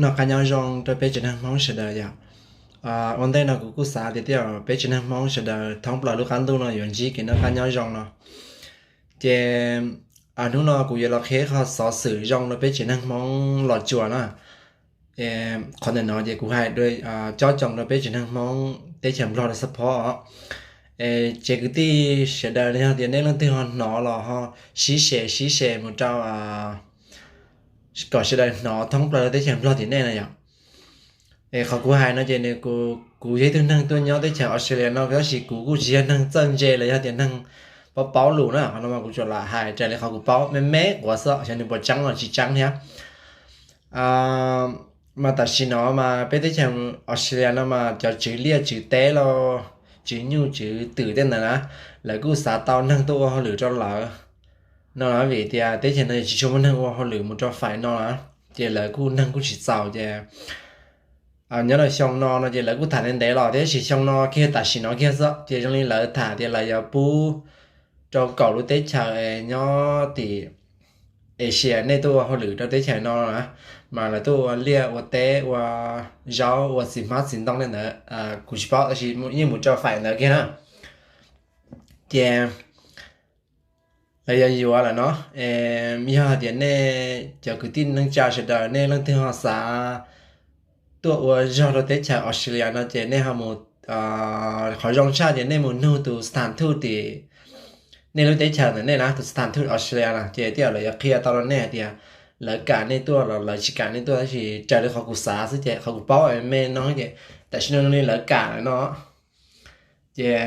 Noj qab nyob zoo rau peb tsev neeg Hmoob sawv daws yom. Ua ntej no kuv kuj xav tias tej zaum peb tsev neeg Hmoob sawv daws thoob plaws lub qab ntuj no yuav ntsib kev noj qab nyob zoo no. Ces hnub no kuv yuav los qhia qhov xov xwm zoo rau peb tsev neeg Hmoob Los Tsuas na. Qhov ntawm no ces kuv hais dua cob coos rau peb tsev neeg Hmoob teb chaws Nplog li xab phob os. Tsev kwv tij sawv daws yog tias nej leej twg ho hnov los ho sib share sib share mus rau kom sawv daws hnov thoob plaws rau teb chaws Nplog tim nej na yom. Es qhov kuv hais no ces nws, kuv yog ib tug neeg tuaj nyob teb chaws Australia no tab sis kuv kuj tsis yog neeg txawj ntse los yog tias neeg paub paub lus na, qhov no mas kuv tsuas lam hais raws li qhov kuv paub me me quav xwb, xyov nws puas tseeb los tsis tseeb thiab. Mas tam sim no mas peb teb chaws Australia no mas cov tswv liaj tswv teb los tswv nyuj tswv twm tej ntawd na, lawv kuj xav tau neeg tuaj ua hauj lwm rau lawv no vim tias teb chaws no tsis tshua muaj neeg ua hauj lwm mus rau fais no na, ces lawv kuj neeg kuj tsis txaus ces nyob rau xyoo no no ces lawv kuj tham ntev ntev los tab sis xyoo no kiag tam sim no kiag xwb ces zoo li lawv tham tias lawv yuav pub rau kaum lub teb chaws nyob tim Asia nej tuaj ua hauj lwm rau teb chaws no na, mas lawv tuaj ua liaj ua teb ua zaub ua txiv hmab txiv ntoo li ntawd, kuv tsis paub tab sis yeej mus rau fais ntawd kiag na. Ces lawv yuav yuav lawm no, yog tias nej cov kwv tij neej tsa sawv daws nej leej twg ho xav tuaj ua zog rau teb chaws Australia no ces nej ho mus, qhov zoo tshaj ces nej mus nug tus stan thuj tim nej lub teb chaws ntawm nej na, tus stan thuj Australia na ces tej zaum lawv yuav qhia tau rau nej hais tias lawv kam nej tuaj los lawv tsis kam nej tuaj tab sis raws li qhov kuv xav xwb ces qhov kuv paub me no ces tam sim no li lawv kam lawm no. Ces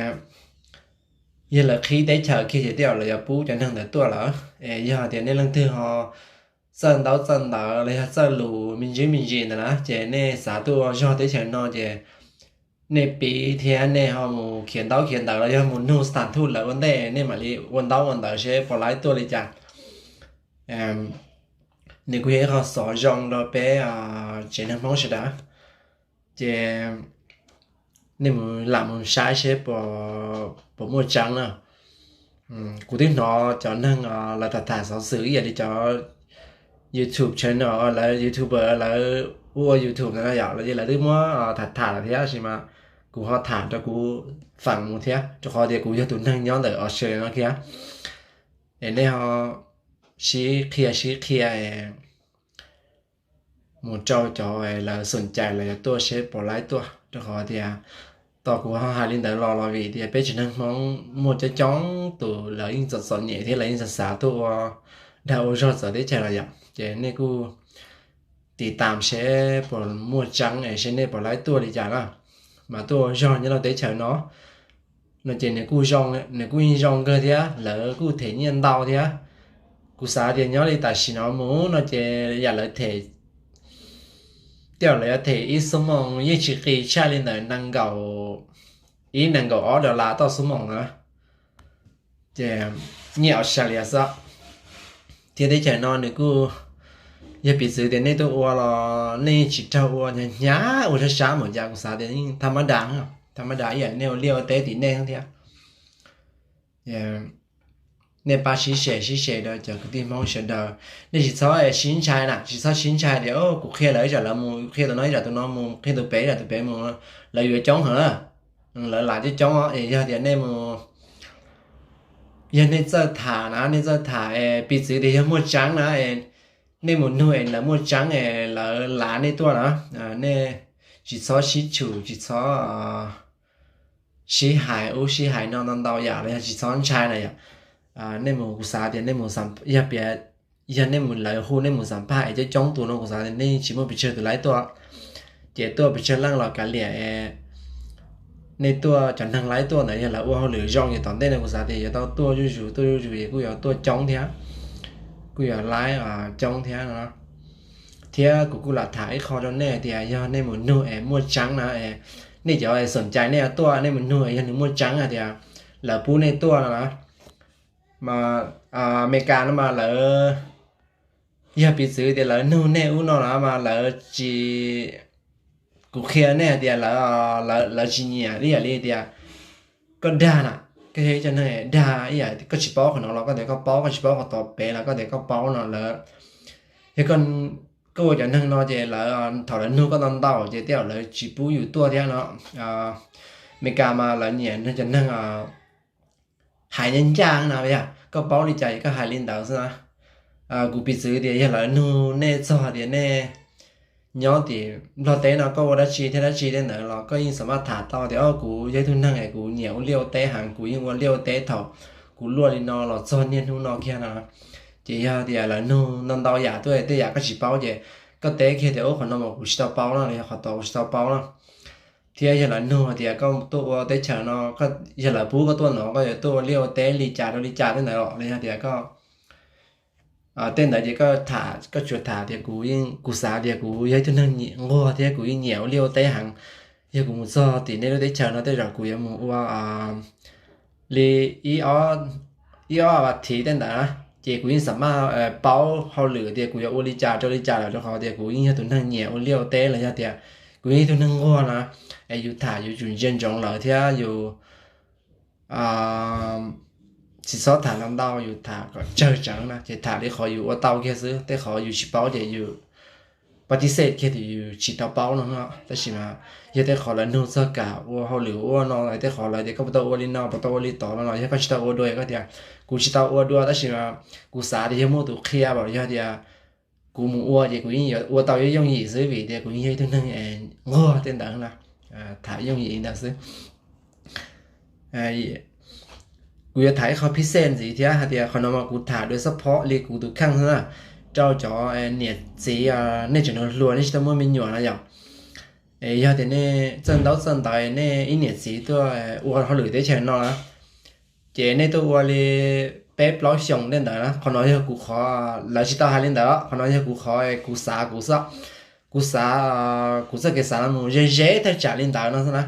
yog lawv qhib teb chaws kiag ces tej zaum lawv yuav pub cov neeg ntawd tuaj lawm. Es yog tias nej leej twg ho txawj ntaub txawj ntawv los yog txawj lus me ntsis me ntsis ntawd na ces nej xav tuaj ua zog teb chaws no ces nej piv thiab nej ho mus khiav ntaub khiav ntawv los yog mus nug stan thuj lawv ua ntej nej mam li ua ntaub ua ntawv seb puas laib tuaj li cas. Nws kuj yog ib qho xov zoo rau peb tsev neeg Hmoob sawv daws. Ces nej mus lam mus saib seb puas muaj tseeb na. Kuv twb hnov cov neeg lawv tham tham xov xwm ib yam li cov YouTube channel, lawv YouTuber lawv ua YouTube ntawd no yom, los ces lawv twb muab tham tham lawm thiab tab sis mas kuv ho tham rau kuv feem mus thiab rau qhov tias kuv yog tus neeg nyob ntawm Australia no kiag. Es nej ho sib qhia sib qhia mus rau cov lawv xoom cai lawv yuav tuaj seb puas laib tuaj rau qhov tias tos kuv ho hais li ntawd los los vim tias peb tsev neeg Hmoob muaj coob coob tus lawv yeej txom txom nyem thiab lawv yeej xav xav tuaj ua dag ua zog txawv teb chaws los yom. Ces nej kuj tiv tam seb puas muaj tseeb es seb nej puas laib tuaj li cas na. Mas tuaj ua zog nyob rau teb chaws no no ces nws kuj zoo, nws kuj yeej zoo kawg thiab lawv kuj them nyiaj ntau thiab. Kuv xav tias nyob li tam sim no mus no ces yam lawv them, tej zaum lawv yuav them ib xuab moos yeej tsis qis tshaj li ntawm nees nkaum ib nees nkaum ob dollar toj xuab moos na. Ces nyiaj Australia xwb. Thiab teb chaws no nws kuj yog piv txwv tias nej tuaj ua los nej yeej tsis raug ua hnyav hnyav ua sab sab mas cas kuv xav tias yeej thaj mab das, thaj mab das ib yam nej ua liaj ua teb tim nej thiab. Nej pab sib se sib se rau cov kwv tij Hmoob sawv daws, nej tsis txhob sib ntshai na, tsis txhob sib ntshai tias kuv qhia lawv ib zam lawv mus, qhia tus no ib zam tus no mus, qhia tus pem ib zam tus pem mus, lawv yuav coob heev na. Lawv lam coob coob os. Es yog tias nej mus, yog nej txawj tham na, nej txawj tham es piv txwv tias yog muaj tseeb na, nej mus nug es lawv muaj tseeb es lawv lav nej tuaj na, nej tsis txhob sib tshum, tsis txhob sib hais ub sib hais no ntau ntau yam los yog tsis txhob ntshai na yom. Nej mus, kuv xav tias nej mus, yog piav, yog nej mus, lawv hu nej mus xam phaj es coob coob tus no kuv xav tias nej tsis muaj pes tsawg tus laib tuaj. Ces tuaj pes tsawg leej los kav liam, nej tuaj cov neeg laib tuaj ntawd yog lawv ua hauj lwm zoo ces tom ntej no kuv xav tias yuav tau tuaj zuj zus, tuaj zuj zus es kuj yuav tuaj coob thiab, kuj yuav laib coob thiab no. Thiab kuv kuj lam tham ib qho rau nej tias yog nej mus nug es muaj tseeb na, nej cov xoom cai nej yuav tuaj nej mus nug es yog nws muaj tseeb hais tias lawv pub nej tuaj no na, mas Amelikas no mas lawv, yog piv txwv tias lawv nug nej ub no na mas lawv tsis, kuv qhia nej hais tias lawv, lawv tsis nyiam ib yam li tias koj dag na, koj yog ib co neeg dag ib yam koj tsis paub qhov no los koj tias koj paub, koj tsis paub qhov tod pem los koj tias koj paub no lawv, yog koj koj ua cov neeg no ces lawv, thaum lawv nug koj ntau ntau ces tej zaum lawv tsis pub yus tuaj thiab no. Meskas mas lawv nyiam cov neeg hais ncaj ncaj na, yog koj paub li cas es koj hais li ntawd xwb na. Kuv piv txwv tias yog lawv nug nej txog tias nej nyob tim Nplog teb no koj ua dab tsi thiab dab tsi tej ntawd los koj yeej xam maj tham tau tias, o, kuv yog ib tug neeg es kuv nyiam ua liaj ua teb heev, kuv yeej ua liaj ua teb thaum kuv luaj li no los txog niaj hnub no kiag no. Ces yog tias lawv nug ntau ntau yam tuaj tej yam koj tsis paub ces koj teb kiag tias, o, qhov no mas kuv tsis tau paub no los yog qhov tod kuv tsis tau paub no. Thiab yog lawv nug tias koj tuaj ua teb chaws no, yog lawv pub koj tuaj no koj yuav tuaj ua liaj ua teb li cas rau li cas tej ntawd los yog tias koj tej ntawd ces koj tham, koj tsuas tham tias kuv yeej, kuv xav tias kuv yog ib tug neeg nquag thiab kuv yeej nyiam ua liaj ua teb heev. Yog kuv mus txog tim nej lub teb chaws no tej zaum kuv yuav mus ua li ib ob vas thiv tej ntawd na, ces kuv yeej xam maj paub hauj lwm tias kuv yuav ua li cas rau li cas lawm, rau qhov tias kuv yeej yog tus neeg nyiam ua liaj ua teb los yog tias kuv yeej yog tus neeg nquag na. Es yus tham yus tsum ntsia ntsoov lawv thiab yus tsis txhob tham ntau ntau, yus tham kom tsawg tseev na, ces tham li qhov yus ua tau kiag xwb, tej qhov yus tsis paub ces yus pab tib xej kiag tias yus tsis tau paub no. Tab sis mas yog tej qhov lawv nug txog kam ua hauj lwm ua no, tej qhov lawv tias koj puas tau ua li no, puas tau ua li tod no los yog koj tsis tau ua dua koj tias kuv tsis tau ua dua tab sis mas kuv xav tias yog muaj tus qhia los yog tias kuv mus ua ces kuv yeej yuav ua tau yooj yooj yim xwb vim tias kuv yeej yog ib tug neeg nquag tej ntawd na. Tham yooj yim li ntawd xwb. Kuv yuav tham ib qho phib xej ntxiv thiab hais tias qhov no mas kuv tham dua xab phob li kuv tus kheej xwb na, rau cov niam txiv nej tseem hluas nej tsis tau muaj me nyuam no yom. Yog tias nej txawj ntaub txawj ntawv nej ib niam txiv tuaj ua hauj lwm teb chaws no na, ces nej tuaj ua li peb plaub xyoos tej ntawd na, qhov no yog kuv qhov, lawv tsis tau hais li ntawd, qhov no yog kuv qhov kuv xav kuv xwb, kuv xav, kuv txoj kev xav no mus ze ze thaj tsam li ntawd no xwb na.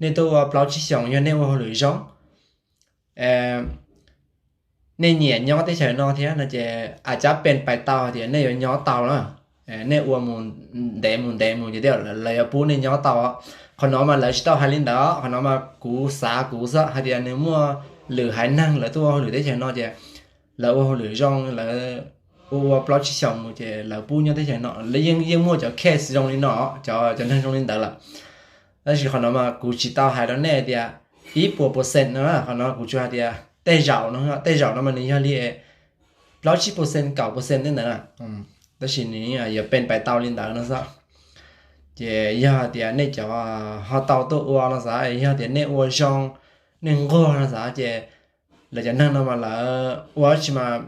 Nej tuaj ua plaub tsib xyoos yog nej ua hauj lwm zoo, nej nyiam nyob teb chaws no thiab no ces a cab pes pais tau hais tias nej yuav nyob tau na. Nej ua mus ntev mus ntev mus ces tej zaum lawv yuav pub nej nyob tau. Qhov no mas lawv tsis tau hais li ntawd, qhov no mas kuv xav kuv xwb hais tias nws muaj lwm haiv neeg lawv tuaj ua hauj lwm teb chaws no ces lawv ua hauj lwm zoo, lawv ua ua plaub tsib xyoos mus ces lawv pub nyob teb chaws no, yeej muaj cov case zoo li no, cov neeg zoo li ntawd lawm. Tab sis qhov no mas kuv tsis tau hais rau nej tias ib puas percent no, qhov no kuv tsuas hais tias tej zaum no, tej zaum no mas nws yog li plaub tsib percent kaum percent tej ntawd na. Tab sis nws yuav pes pais tau li ntawd no xwb. Ces yog tias nej cov ho tau tuaj ua no xav, yog tias nej ua zoo, nej nquag no xav ces lawv cov neeg no mas lawv ua tsis mas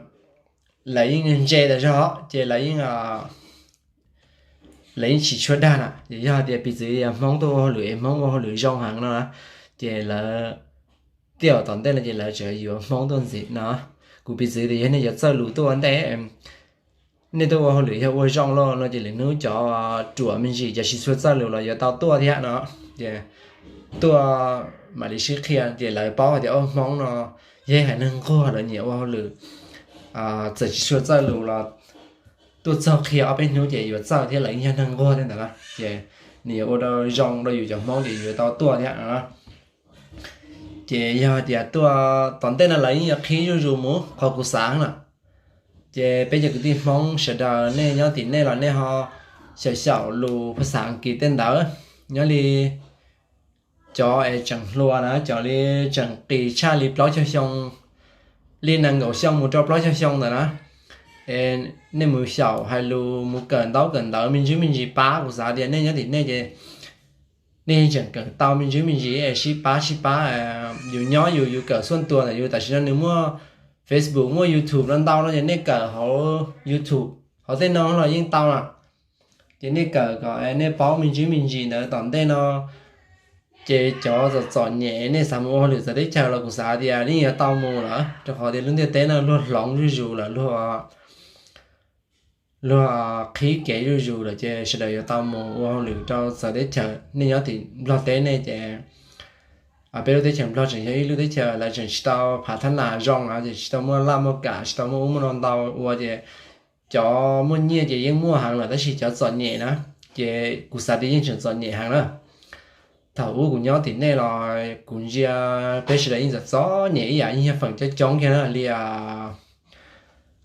lawv yeej ntse tas zog ces lawv yeej lawv yeej tsis tshua dag na. Ces yog tias piv txwv tias Hmoob tuaj ua hauj lwm es Hmoob ua hauj lwm zoo heev no na, ces lawv tej zaum tom ntej no ces lawv tseem yuav Hmoob tuaj ntxiv no. Kuv piv txwv tias yog nej yuav txawj lus tuaj ua ntej, nej tuaj ua hauj lwm yog ua zoo lawm no ces lwm hnub cov ruam me ntsis cov tsis tshua txawj lus los yuav tau tuaj thiab no. Ces tuaj mam li sib qhia ces lawv paub hais tias o Hmoob no yog haiv neeg nquag lawv nyiam ua hauj lwm, txawm tsis tshua txawj lus los tuaj txog qhia ob peb hnub ces yuav txawj thiab lawv yeej yog neeg nquag thiab ntawd na. Ces nws yuav ua rau zoo rau yus cov Hmoob ces yus yuav tau tuaj thiab no. Ces yog tias tuaj tom ntej no lawv yeej yuav qhib zuj zus mus qhov kuv xav na. Ces peb cov kwv tij Hmoob sawv daws nej nyob tim nej los nej ho xyaum xyaum lus phas xas Askiv tej ntawd, nyob li cov es tseem hluas na, cov li tseem qis tshaj li plaub caug xyoo, li nees nkaum xyoo mus rau plaub caug xyoo ntawd na, es nej mus xyaum hais lus mus kawm ntaub kawm ntawv me ntsis me ntsis pab, kuv xav tias nej nyob tim nej ces nej tseem kawm tau me ntsis me ntsis es sib pab sib pab, yus nyob yus yus kawm xuaj tuas ntawm yus, tam sim no nws muaj Facebook muaj YouTube no ntau no ces nej kawm hauv YouTube hauv tej no los yeej tau na. Ces nej kawm kom nej paub me ntsis me ntsis ntawd tom ntej no ces cov txom txom nyem nej xav mus ua hauj lwm txawv teb chaws los kuv xav tias yeej yuav tau mus lawm, rau qhov tias lub ntiaj teb no luag hloov zuj zus lawm, luag qhib kev zuj zus lawm ces sawv daws yuav tau mus ua hauj lwm rau txawv teb chaws. Nej nyob tim Nplog teb nej ces peb lub teb chaws Nplog tseem yog ib lub teb chaws lawv tseem tsis tau phav thab nas zoo na, ces tsis tau muaj laj muaj kam, tsis tau muaj ub muaj no ntau ua ces cov muaj nyiaj ces yeej muaj heev lawm tab sis cov txom nyem na ces kuv xav tias yeej tseem txom nyem heev na. Thaum ub kuv nyob tim nej los kuv ntsia peb sawv daws yeej txom txom nyem ib yam, yeej yog feem coob coob kiag na li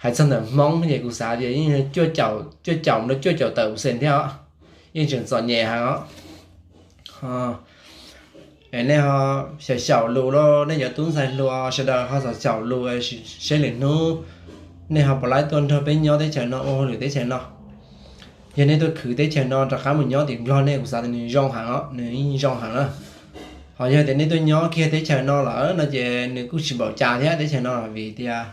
Hais txog ntawm Hmoob ces kuv xav tias yeej cuaj caum, cuaj caum rau cuaj caum tawm percent thiab os, yeej tseem txom nyem heev os. Es nej ho xyaum xyaum lus lauj, nej cov tub ntxhais hluas sawv daws ho xyaum xyaum lus, seb lwm hnub nej ho puas laib tuaj nrog peb nyob teb chaws no ua hauj lwm teb chaws no. Yog nej tuaj khwv teb chaws no rov qab mus nyob tim Nplog nej, kuv xav tias nws zoo heev os, nws yeej zoo heev na. Ho yog tias nej tuaj nyob kiag teb chaws no lawm no ces nws kuj tsis npaum cas thiab teb chaws no, vim tias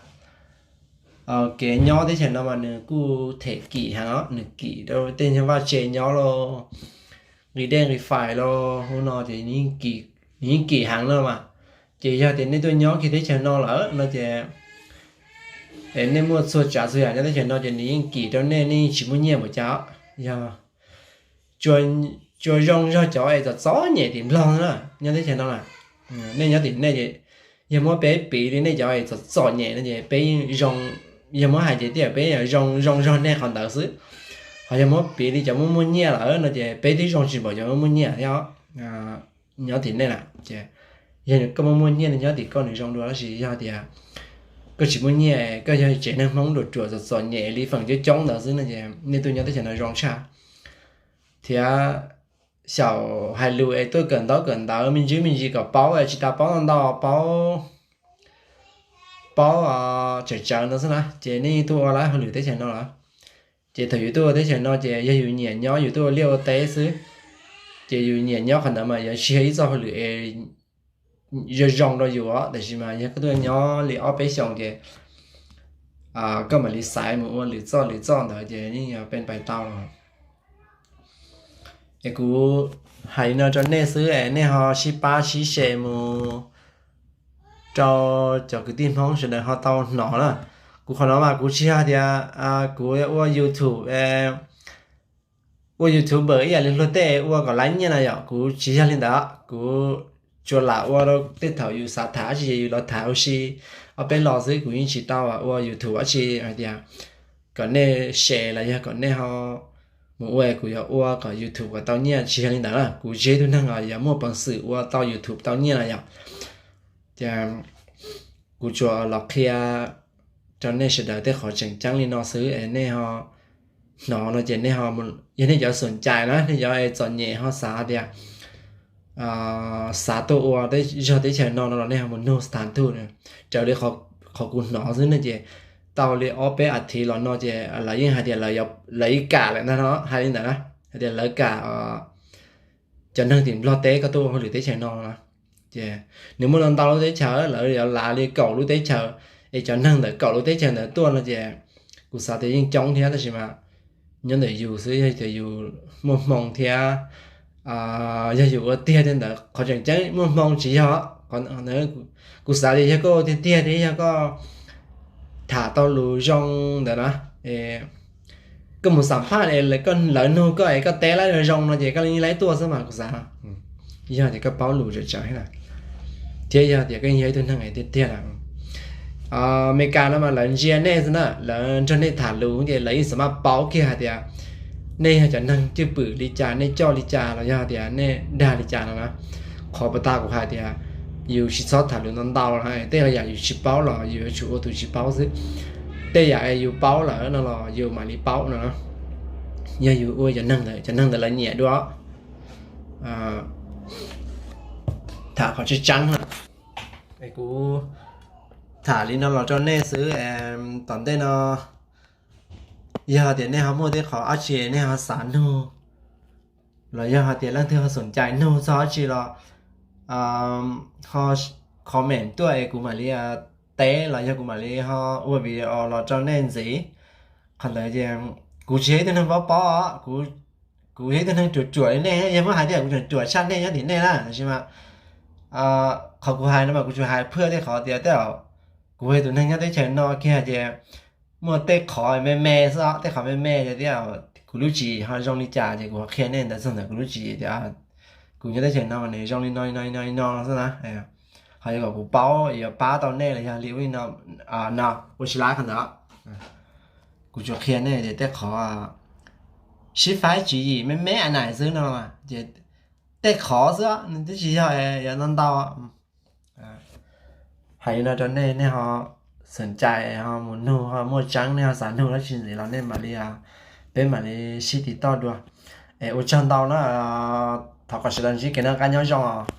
kev nyob teb chaws no mas nws kuj them kim heev os, nws kim rau tej nyuag vaj tse nyob lauj, nqi dej nqi fais lauj, ub no ces nws yeej kim heev no mas. Ces yog tias nej tuaj nyob kiag teb chaws no lawm no ces nej muaj txhua tsav txhua yam nyob teb chaws no ces nws yeej kim rau nej, nej yeej tsis muaj nyiaj npaum cas. Yog tsuas zoo zog cov es txom txom nyem tim Nplog na, nyob teb chaws no na. Nej nyob tim nej, yog muab peb piv li nej cov es txom txom nyem no ces peb yeej zoo, yog muab hais ces tej zaum peb zoo zoo zog nej qhov ntawd xwb. Ho yog muab piv li cov muaj muaj nyiaj lawm no ces peb twb zoo tsis npaum cov muaj muaj nyiaj thiab. Nyob tim nej na ces yog koj muaj muaj nyiaj nyob tim koj nws zoo dua, tab sis yog tias koj tsis muaj nyiaj, koj yog tsev neeg Hmoob ruam ruam txom txom nyem li feem coob coob ntawd xwb no ces nej tuaj nyob teb chaws no zoo tshaj. Thiab xyaum hais lus es tuaj kawm ntaub kawm ntawv me ntsis me ntsis kom paub, tsis tas paub ntau ntau, paub, paub tsawm tsawv ntawd xwb na ces nej tuaj ua lawm hauj lwm teb chaws no lawm. Ces thaum yus tuaj ua teb chaws no ces yog yus nyiam nyob yus tuaj ua liaj ua teb xwb, ces yus nyiam nyob qhov ntawd mas yuav tsis yog ib txoj hauj lwm es zoo zoo rau yus os, tab sis mas yog koj tuaj nyob li ob peb xyoos ces koj mam li xaiv mus ua lwm txoj lwm txoj ntawd ces yeej yuav pes pais tau los. Es kuv hais li no rau nej xwb es nej ho sib pab sib share mus rau cov kwv tij Hmoob sawv daws ho tau hnov na. Kuv qhov no mas kuv tsis yog tias kuv ua YouTube, ua YouTuber ib yam li luag tej ua kom laib nyiaj na yom, kuv tsis yog li ntawd. Kuv tsuas lam ua rau tej thaum yus xav tham dab tsi ces yus los tham ua si ob peb lo xwb, kuv yeej tsis tau ua YouTube dab tsi hais tias kom nej share los yog kom nej ho mus ua kuv yuav ua kom YouTube kom tau nyiaj, tsis yog li ntawd na. Kuv tsis yog ib tug neeg uas yuav muaj peev xwm ua tau YouTube tau nyiaj na yom. Ces kuv tsuas los qhia rau nej sawv daws tej qhov tseem ceeb li no xwb es nej ho hnov no ces nej ho, yog nej cov xom cai na, nej cov txom nyem ho xav tias xav tuaj ua zog teb chaws no no los nej ho mus nug stha thuj. Raws li qhov kuv hnov xwb ne ces tau li ob peb as thiv los no ces lawv yeej hais tias lawv yeej kam lawm ntag no, hais li ntawd na, hais tias lawv kam cov neeg tim Nplog teb koj tuaj ua hauj lwm teb chaws no no. Ces nws muaj ntau ntau lub teb chaws, lawv yuav lav li kaum lub teb chaws, es cov neeg ntawm kaum lub teb chaws ntawd tuaj no ces kuv xav tias yeej coob thiab, tab sis mas nyob ntawm yus xwb, yog tias yus muaj hmoo thiab, yog yus ua tiag tiag ntawd qhov tseem ceeb muaj hmoo tsis yog, kuv xav tias yog koj ua tiag tiag thiab yog koj tham tau lus zoo ntawd na, koj mus xam phaj es lawv nug koj es koj teb laib zoo no ces koj yeej laib tuaj xwb mas kuv xav. Yog tias koj paub lus tsawv tsawv thiab, thiab yog tias koj yog ib tug neeg tiag tiag lawm. Amelikas no mas lawv ntsia nej xwb na, lawv nrog nej tham lus ces lawv yeej xav maj paub kiag hais tias nej yog cov neeg cwj pwm li cas, nej coj li cas los yog tias nej dag li cas no na. Qhov puas tas kuv hais tias yus tsis txhob tham lus ntau ntau na, tej yam yus tsis paub los yus yuav tsum ua tus tsis paub xwb. Tej yam yus paub lawm no los yus mam li paub no. Yog yus ua cov neeg ntawd, cov neeg ntawd lawv nyiam dua. Tham qhov tseeb tseeb na, kuv tham li no los rau nej xwb. Tom ntej no yog tias nej ho muaj tej qhov dab tsi nej ho xav nug, los yog hais tias leej twg ho xoom cai nug txog dab tsi los ho comment tuaj es kuv mam li teb los yog kuv mam li ho ua video los rau nej ntxiv. Qhov ntawd ces kuv tsis yog ib tug neeg paub paub, kuv yog ib tug neeg ruam ruam li nej, yog muab hais tias kuv ruam ruam tshaj nej nyob tim nej na, tab sis mas qhov kuv hais no mas kuv tsuas hais phwj tej qhov tias tej zaum kuv yog tus neeg nyob teb chaws no kiag ces muaj tej qhov me me xwb, tej qhov me me tias kuv lub tswv yim ho zoo li cas ces kuv ho qhia nej ntawd txog ntawm kuv lub tswv yim tias kuv nyob teb chaws no nws zoo li no li no li no xwb na. Ho yog kom kuv paub yuav pab tau nej los yog li ub li no, no ua tsis laib qhov ntawd. Kuv tsuas qhia nej tias tej qhov sib faib tswv yim me me a nais xwb no ces tej qhov xwb, nws twb tsis yog yuav ntau ntau. Hais li no rau nej, nej ho xom cai ho mus nug ho muaj tseeb, nej ho xav nug dab tsi ntxiv los nej mam li, peb mam li sib tiv toj dua. Es ua tsaug ntau na, thov kom sawv daws ntsib kev noj qab nyob zoo os.